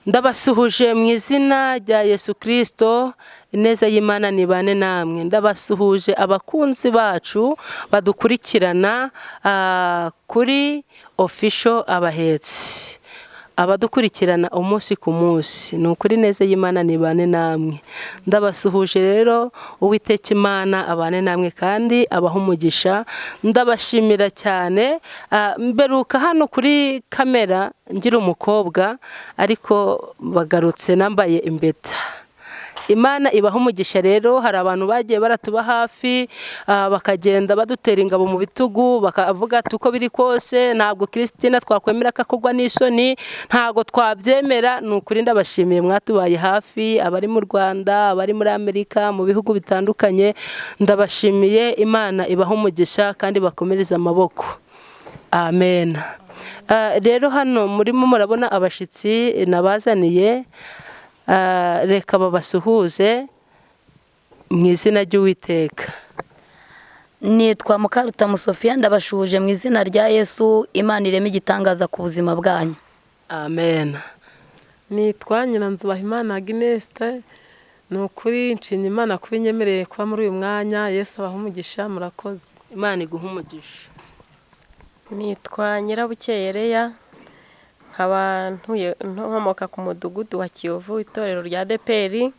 Ndabasuhuje mu izina rya Yesu Kirisito, ineza y'Imana nibane namwe. Ndabasuhuje abakunzi bacu badukurikirana kuri Official Abahetsi, abadukurikirana umunsi ku munsi. Ni ukuri, neza y'Imana nibane namwe. Ndabasuhuje rero, Uwiteka Imana abane namwe kandi abahe umugisha. Ndabashimira cyane. Mberuka hano kuri kamera ngira umukobwa, ariko bagarutse nambaye impeta. Imana ibaha umugisha. Rero hari abantu bagiye baratuba hafi, bakagenda badutera ingabo mu bitugu, bakavuga ati: "Uko biri kose ntabwo Christina twakwemera ko akorwa n'isoni, ntabwo twabyemera." Ni ukuri, ndabashimiye, mwatubaye hafi, abari mu Rwanda, abari muri Amerika, mu bihugu bitandukanye. Ndabashimiye, Imana ibaha umugisha kandi bakomereze amaboko. Amen. Rero hano murimo murabona abashyitsi nabazaniye. Reka babasuhuze mu izina ry'Uwiteka. Nitwa Mukarutamu Sofiya, ndabashuhuje mu izina rya Yesu. Imana ireme igitangaza ku buzima bwanyu. Amen. Nitwa Nyiranzubahimana Agneste. Ni ukuri nshimye Imana kuba inyemereye kuba muri uyu mwanya. Yesu abaha umugisha, murakoze. Imana iguha umugisha. Nitwa Nyirabukeye Leya, nkaba ntuye nkomoka ku mudugudu wa Kiyovu, itorero rya ADEPR.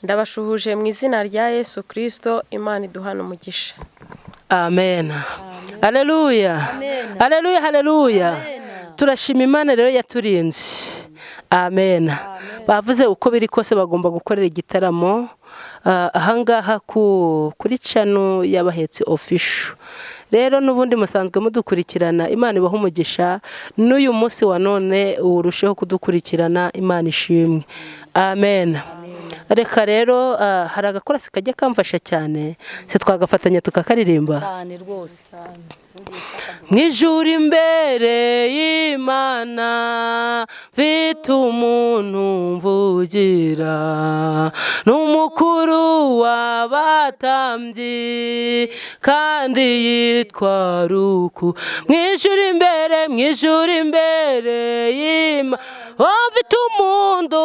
Ndabashuhuje mu izina rya Yesu Kirisito. Imana iduhana umugisha. Amen, haleluya, haleluya, haleluya. Turashima Imana rero yaturinze. Amen. Bavuze uko biri kose bagomba gukorera igitaramo ahangaha kuri channel y'Abahetsi Official. Rero n'ubundi musanzwe mudukurikirana, Imana ibaha umugisha. N'uyu munsi wa none urusheho kudukurikirana. Imana ishimwe. Amen. Reka rero, hari agakorasi kajya kamfasha cyane, se twagafatanya tukakaririmba? Cyane rwose. Mu ijuru imbere y'Imana mfite umuntu mvugira, ni umukuru w'abatambyi kandi yitwa Ruku. Mu ijuru imbere, mu ijuru imbere y'Imana, oh, mfite umuntu,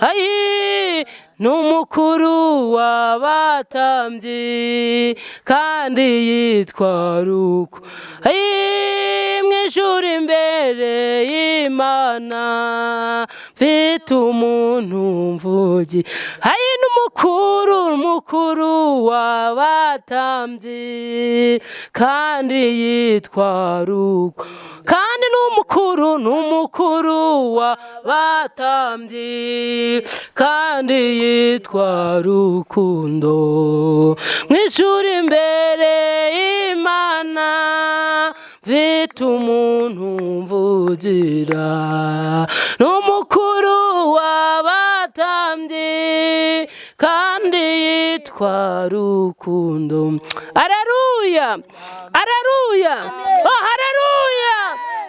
ayi, ni umukuru w'abatambyi kandi yitwa Ruku. Ayi, mu ijuru imbere y'Imana mfite umuntu mvugi, ayi, ni umukuru w'abatambyi kandi yitwa Ruku, kandi ni umukuru w'abatambyi kandi yitwa Rukundo. Mu ijuru imbere y'Imana mfite umuntu mvugira, ni umukuru w'abatambyi kandi yitwa Rukundo. Areruya, areruya, oh, hareruya!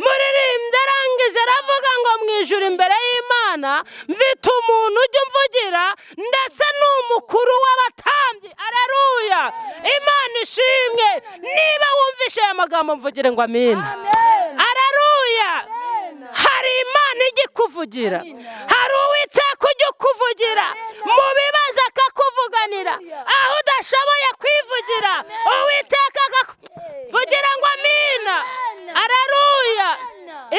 Muririmbyi arangije aravuga ngo mu ijuru imbere y'Imana mfite umuntu ujya umvugira, ndetse ni umukuru w'abatambyi. Areruya, Imana ishimwe. Niba wumvishe aya magambo, mvugire ngo amina. Areruya! Hari Imana ijya ikuvugira, hari Uwiteka ujya ukuvugira mu bibazo, akakuvuganira aho udashoboye kwivugira, Uwiteka akakuvugira. Ngo amina. Areruya,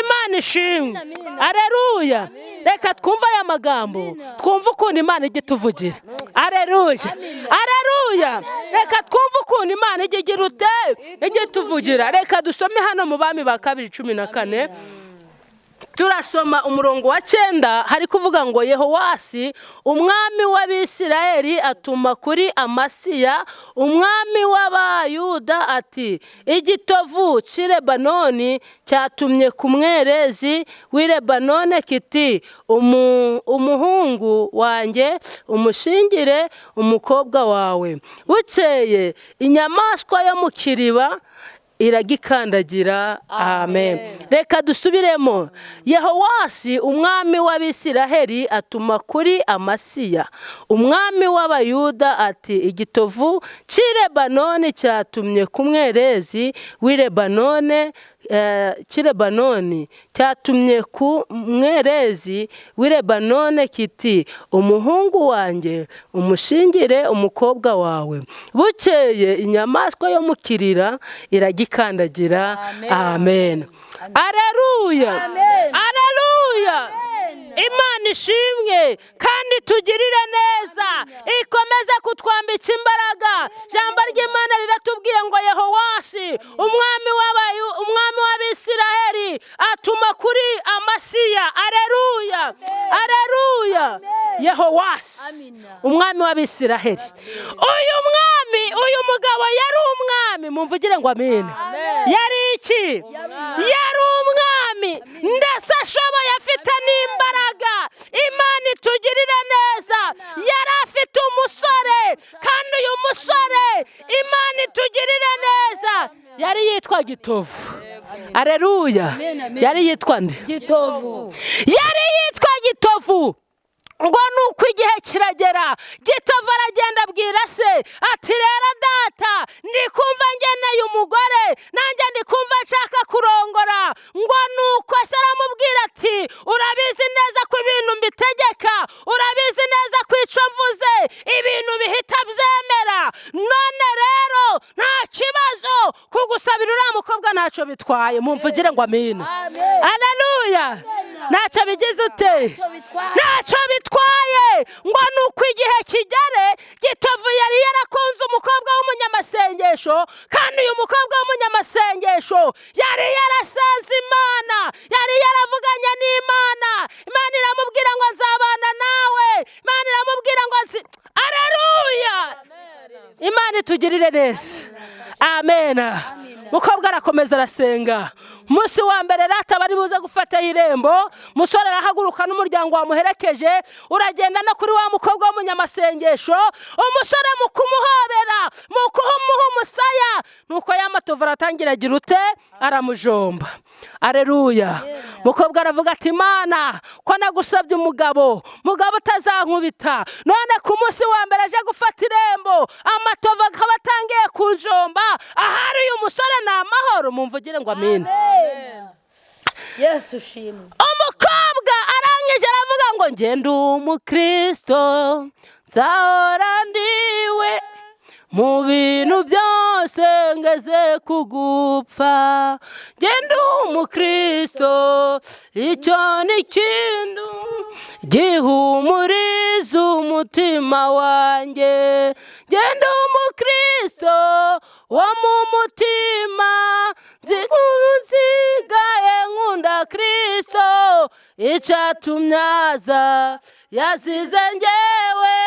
Imana ishimwe. Areruya! Reka twumve aya magambo, twumve ukuntu Imana ijya ituvugira. Areruya, areruya! Reka twumve ukuntu Imana ijya igira ute, ijya ituvugira. Reka dusome hano mu Bami ba Kabiri 14, turasoma umurongo wa 9. Hari kuvuga ngo: "Yehowasi umwami w'Abisirayeli atuma kuri Amasiya umwami w'Abayuda ati: 'Igitovu cy'i Lebanoni cyatumye ku mwerezi w'i Lebanoni kiti: Umuhungu wanjye umushingire umukobwa wawe. Bukeye inyamaswa yo mu kiriba iragikandagira.'" Amen. Reka dusubiremo: "Yehowasi umwami w'Abisiraheli atuma kuri Amasiya umwami w'Abayuda ati: 'Igitovu cy'i Lebanoni cyatumye ku mwerezi w'i Lebanoni cy'i Lebanoni cyatumye ku mwerezi w'i Lebanoni kiti umuhungu wanjye umushingire umukobwa wawe. Bukeye inyamaswa yo mu kirira iragikandagira. Amen. Aleluya, aleluya. Imana ishimwe kandi tugirire neza, ikomeze kutwambika imbaraga. Ijambo ry'Imana riratubwiye ngo Yehowasi umwami w'Abisiraheli atuma kuri Amasiya. Aleluya, aleluya. Yehowasi umwami w'Abisiraheli, uyu mwami, uyu mugabo yari umwami, mumvugire ngo amina. Yari iki? Yari umwami ndetse ashoboye, afite n'imbaraga. Imana itugirire neza. Yari afite umusore, kandi uyu musore Imana itugirire neza yari yitwa Gitovu. Aleluya. Yari yitwa nde? Gitovu. Yari yitwa Gitovu. Ngo nuko igihe kiragera, Gitovu aragenda abwira se ati rero data, ndikumva ngeneye umugore, nanjye ndikumva nshaka kurongora. Ngo nuko se aramubwira ati urabizi neza ko ibintu mbitegeka, urabizi neza ko icyo mvuze ibintu bihita byemera, none rero nta kibazo kugusabira uriya mukobwa ntacyo bitwaye. Mumvugire ngo amina. Aleluya. Ntacyo bigize ute? Ntacyo bitwaye. Ngo nuko igihe kigere, Gitovu yari yarakunze umukobwa w'umunyamasengesho, kandi uyu mukobwa w'umunyamasengesho yari yarasenze Imana, yari yaravuganye n'Imana. Imana iramubwira ngo nzabana nawe, Imana iramubwira ngo nzi. Aleluya. Imana itugirire neza. Amen. Mukobwa arakomeza arasenga. Umunsi wa mbere rata bari buze gufata irembo, musore arahaguruka n'umuryango wamuherekeje, uragenda no kuri wa mukobwa w'umunyamasengesho. Umusore mu kumuhobera, mu kumuha umusaya, nuko ya matovu aratangira agira ute? Aramujomba. Aleluya. Mukobwa aravuga ati Imana, ko nagusabye umugabo, mugabo utazankubita, none ku munsi wa mbere aje gufata irembo, amatovu akaba atangiye kunjomba, ahari uyu musore ni amahoro. Mumvugire ngo amina. Yesu ushimwe. Umukobwa arangije aravuga ngo ngende umukristo nzahora ndiwe mu bintu byose ngeze kugupfa, ngende umukristo icyo ni kintu gihumuriza umutima wanjye, ngende umukristo wo mu mutima, nsigaye nkunda Kristo, icyatumye aza yasize njyewe,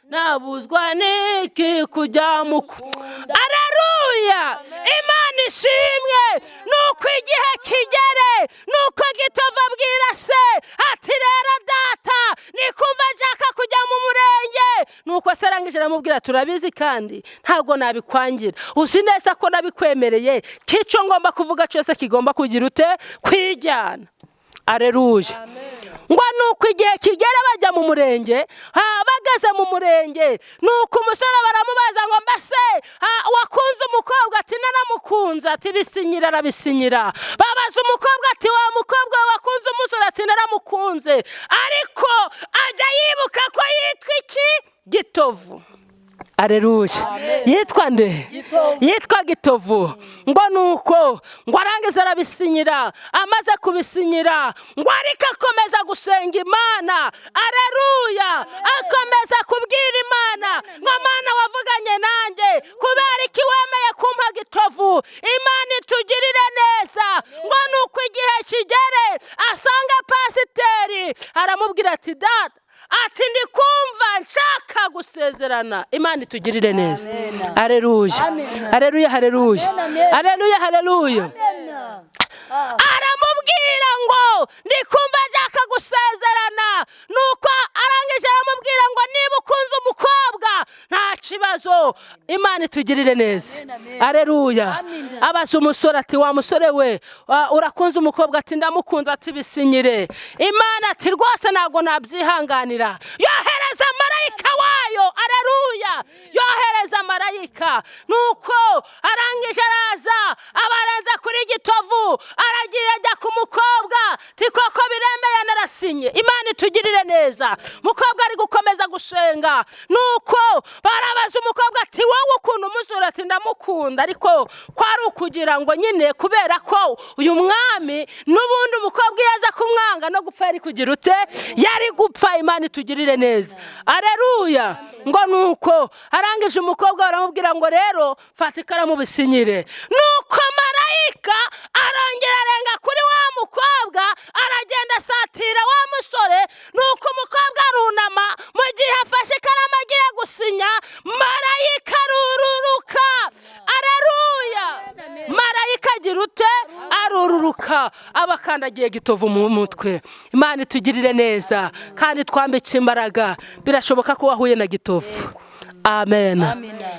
nabuzwa niki kujya mukunda. Aleluya. Imana ishimwe. Nuko igihe kigere, nuko Gitovu abwira se ati rero data, nikumva nshaka kujya mu murenge. Nuko se arangije aramubwira turabizi kandi ntabwo nabikwangira, uzi neza ko nabikwemereye, kico ngomba kuvuga cyose kigomba kugira ute? Kwijyana. Aleluya. Ngo nuko igihe kigera bajya mu murenge, bageze mu murenge, nuko umusore baramubaza ngo mbese wakunze umukobwa? Ati naramukunze. Ati bisinyira. Arabisinyira. Babaza umukobwa ati wa mukobwa wakunze umusore? Ati naramukunze. Ariko ajya yibuka ko yitwa iki? Gitovu. Aleluya. Yitwa nde? Yitwa Gitovu. Ngo nuko ngo arangize arabisinyira. Amaze kubisinyira ngo ariko akomeza gusenga Imana. Aleluya. Akomeza kubwira Imana ngo Mana wavuganye nanjye, kubera iki wemeye kumpa Gitovu? Imana itugirire neza. Ngo nuko igihe kigere asanga pasiteri aramubwira ati data, ati ndikumva nshaka gusezerana. Imana itugirire neza. Aleluya. Aleluya, haleluya. Aleluya, haleluya. Aramubwira ngo ndikumva nshaka gusezerana. Nuko arangije aramubwira ngo niba ukunze umukobwa nta kibazo. Imana itugirire neza. Aleluya. Abaza umusore ati wa musore we, urakunze umukobwa? Ati ndamukunze. Ati bisinyire. Imana ati rwose ntabwo nabyihanganira. Yohereza marayika wayo. Aleluya. Yohereza marayika. Nuko arangije araza abarenza kuri Gitovu. neza. Umukobwa ari gukomeza gusenga, nuko barabaza umukobwa ati wowe ukuntu umuzura? Ati ndamukunda, ariko kwari ukugira ngo nyine kubera ko uyu mwami n'ubundi umukobwa iyo aza kumwanga no gupfa yari kugira ute? Yari gupfa. Imana itugirire neza. Aleluya. Ngo nuko arangije umukobwa baramubwira ngo rero fata ikaramu bisinyire. Nuko marayika arongera arenga kuri wa mukobwa, aragenda asatira wa musore. Nuko umukobwa arunama, mu gihe afashe ikaramu agiye gusinya, marayika arururuka. Aleluya. Marayika agira ute? Arururuka, abakandagiye gitovu mu mutwe. Imana itugirire neza kandi twambike imbaraga. Birashoboka ko wahuye na gitovu. Amen.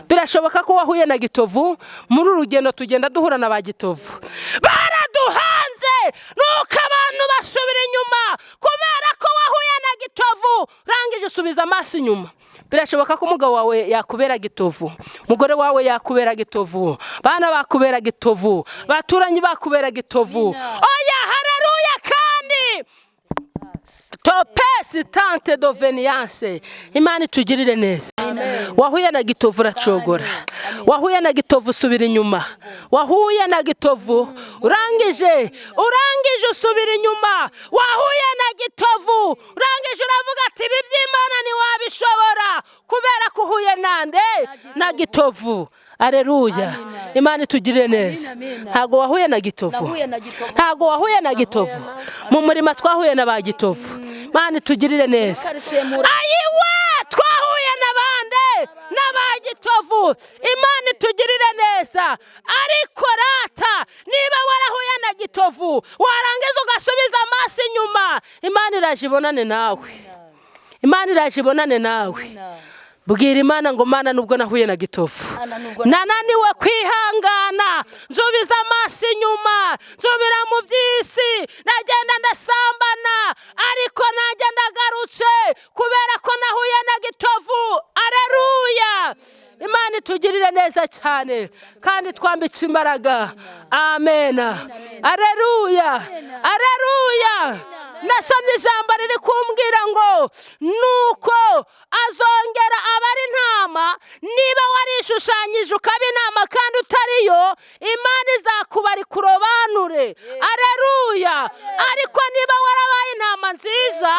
Birashoboka ko wahuye na gitovu. Muri uru rugendo tugenda duhura na ba gitovu, baraduhanze. Nuko abantu basubira inyuma kubera ko wahuye na gitovu, urangije usubiza amaso inyuma. Birashoboka ko umugabo wawe yakubera gitovu, umugore wawe yakubera gitovu, bana bakubera gitovu, baturanyi bakubera gitovu. Oya, haleluya. Kandi topesi tante doveniyanse. Imana itugirire neza. Wahuye na gitovu uracogora, wahuye na gitovu usubira inyuma, wahuye na gitovu urangije usubira inyuma, wahuye na gitovu urangije uravuga ati ibi by'Imana ntiwabishobora kubera ko uhuye nande? Na gitovu. Aleluya. Imana itugirire neza. Ntago wahuye na gitovu, ntago wahuye na gitovu. Mu murima twahuye na ba gitovu. Imana itugirire neza. Ayiwe, twahuye na bande? N'aba gitovu. Imana itugirire neza. Ariko rata, niba warahuye na gitovu warangiza ugasubiza amaso inyuma, Imana iraje ibonane nawe. Imana iraje ibonane nawe. Bwira Imana ngo Mana, nubwo nahuye na gitovu nananiwe kwihangana, nsubiza amaso inyuma, nsubira mu by'isi, nagenda ndasambana, ariko nanjye ndagarutse kubera ko nahuye na gitovu. Aleluya. Imana itugirire neza cyane kandi twambitse imbaraga. Amen. Aleluya. Aleluya. Nasomye ijambo riri kumbwira ngo nuko azongera abari intama. Niba warishushanyije ukaba intama kandi utariyo, Imana izakubara ikurobanure. Aleluya. Ariko niba warabaye intama nziza,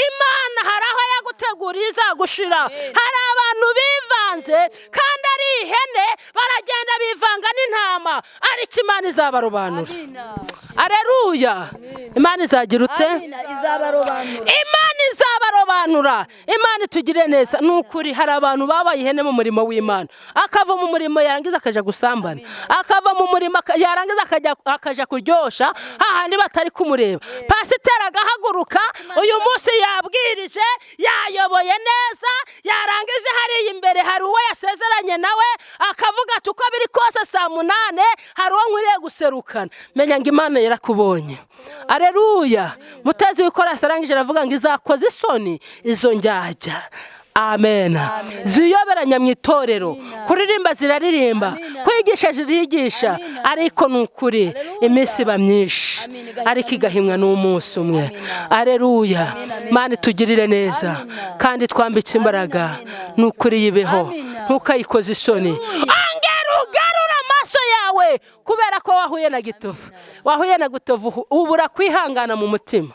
Imana hari aho yaguteguriye izagushira. Hari abantu bivanze kandi ari ihene, baragenda bivanga n'intama, ariko Imana izabarobanura. Aleluya. Imana izagira ute? Imana izabarobanura. Imana itugire neza. Ni ukuri hari abantu babaye ihene mu murimo w'Imana, akava mu murimo yarangiza akaja gusambana, akava mu murimo yarangiza akaja kuryosha hahandi batari kumureba. Pasiteri agahaguruka, uyu munsi yabwirije, yayoboye neza, yarangije hariya imbere hari uwo yasezeranye nawe, akavuga ati uko biri kose saa 8 hari uwo nkwiriye guserukana. Menya ngo Imana yarakubonye. Aleluya. Mutezi w'ikorasi arangije aravuga ngo izakoze isoni izo njyajya. Amen. Ziyoberanya mu itorero, kuririmba ziraririmba, kwigisha zirigisha, ariko ni ukuri iminsi iba myinshi ariko igahimwa n'umunsi umwe. Aleluya. Imana itugirire neza kandi twambitse imbaraga. Ni ukuri yibeho, ntukayikoze isoni. Ongera ugarure amaso yawe kubera ko wahuye na gitovu, wahuye na gitovu ubura kwihangana mu mutima,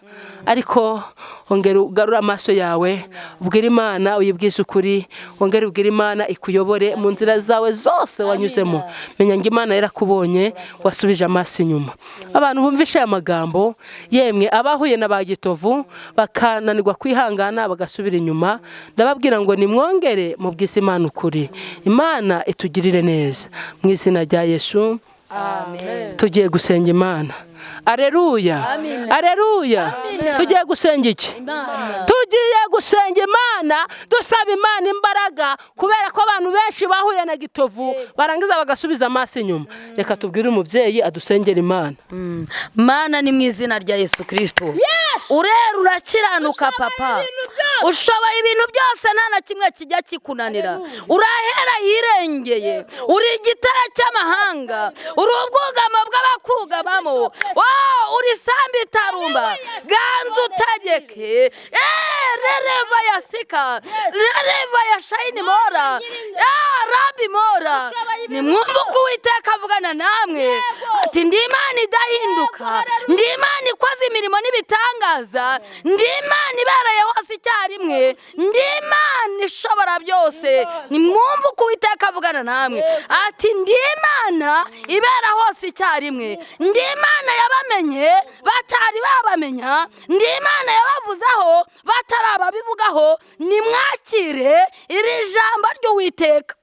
ariko ongera ugarure amaso yawe, ubwire Imana, uyibwize ukuri, ongera ubwire Imana ikuyobore mu nzira zawe zose wanyuzemo. Menya ngo Imana yarakubonye, wasubije amaso inyuma. Abantu bumvishe aya magambo, yemwe abahuye na ba gitovu bakananirwa kwihangana bagasubira inyuma, ndababwira ngo nimwongere mubwize Imana ukuri. Imana itugirire neza mu izina rya Yesu. Amen. Tugiye gusenga Imana. Aleluya. Aleluya. Tugiye gusenga iki? Tugiye gusenga Imana, dusaba Imana imbaraga kubera ko abantu benshi bahuye na gitovu barangiza bagasubiza amaso inyuma. Reka tubwire umubyeyi adusengera Imana. Mana, ni mu izina rya Yesu Kristo. Urera urakiranuka papa, ushoboye ibintu byose, nta na kimwe kijya kikunanira. Urahera hirengeye, uri igitara cy'amahanga, uri ubwugamo bw'abakugamamo, uri sambi itarumba, ganza utegeke. Rereva ya sika, rereva ya shayini mora, rabi mora. Nimwumve uko Uwiteka avugana namwe, ati ndi Imana idahinduka, ndi Imana ikoze imirimo n'ibitangaza, ndi Imana ibereye hose icyarimwe, ndi Imana ishobora byose. Nimwumve uko Uwiteka avugana namwe, ati ndi Imana ibera hose icyarimwe, ndi Imana yabamenye batari babamenya, ndi Imana yabavuzeho batarababivugaho. Nimwakire iri jambo ry'Uwiteka.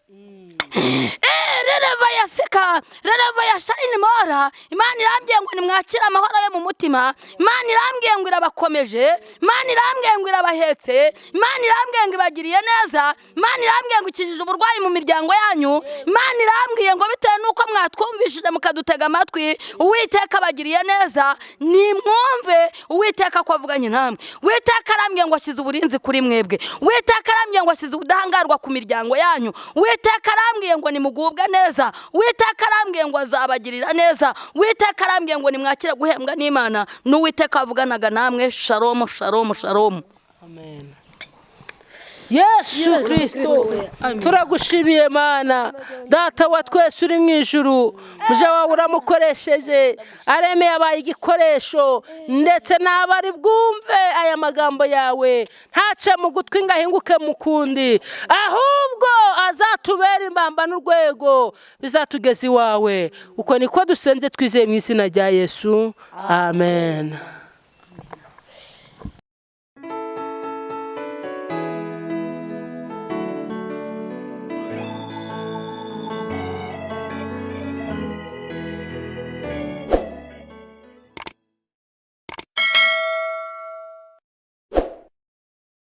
Rereva ya sika, rereva ya shayini mora. Imana irambwiye ngo nimwakire amahoro yo mu mutima. Imana irambwiye ngo irabakomeje. Imana irambwiye ngo irabahetse. Imana irambwiye ngo ibagiriye neza. Imana irambwiye ngo ikijije uburwayi mu miryango yanyu. Imana irambwiye ngo bitewe n'uko mwatwumvishije mukadutega amatwi, Uwiteka abagiriye neza. Nimwumve Uwiteka ko avuganye namwe. Uwiteka arambwiye ngo ashyize uburinzi kuri mwebwe. Uwiteka arambwiye ngo ashyize ubudahangarwa ku miryango yanyu. Uwiteka arambwiye ngo nimugubwe neza. Uwiteka arambwiye ngo azabagirira neza. Uwiteka arambwiye ngo nimwakire guhembwa n'Imana. N'Uwiteka avuganaga namwe. Shalom, shalom, shalom. Amen. Yesu Kristo, turagushimiye Mana Data wa twese uri mu ijuru. Muja wawe uramukoresheje, aremeye abaye igikoresho, ndetse n'abari bwumve aya magambo yawe ntace mu gutwi ngo ahinguke mu kundi, ahubwo azatubera imbamba n'urwego bizatugeza iwawe. Uko niko dusenze twizeye mu izina rya Yesu, amen.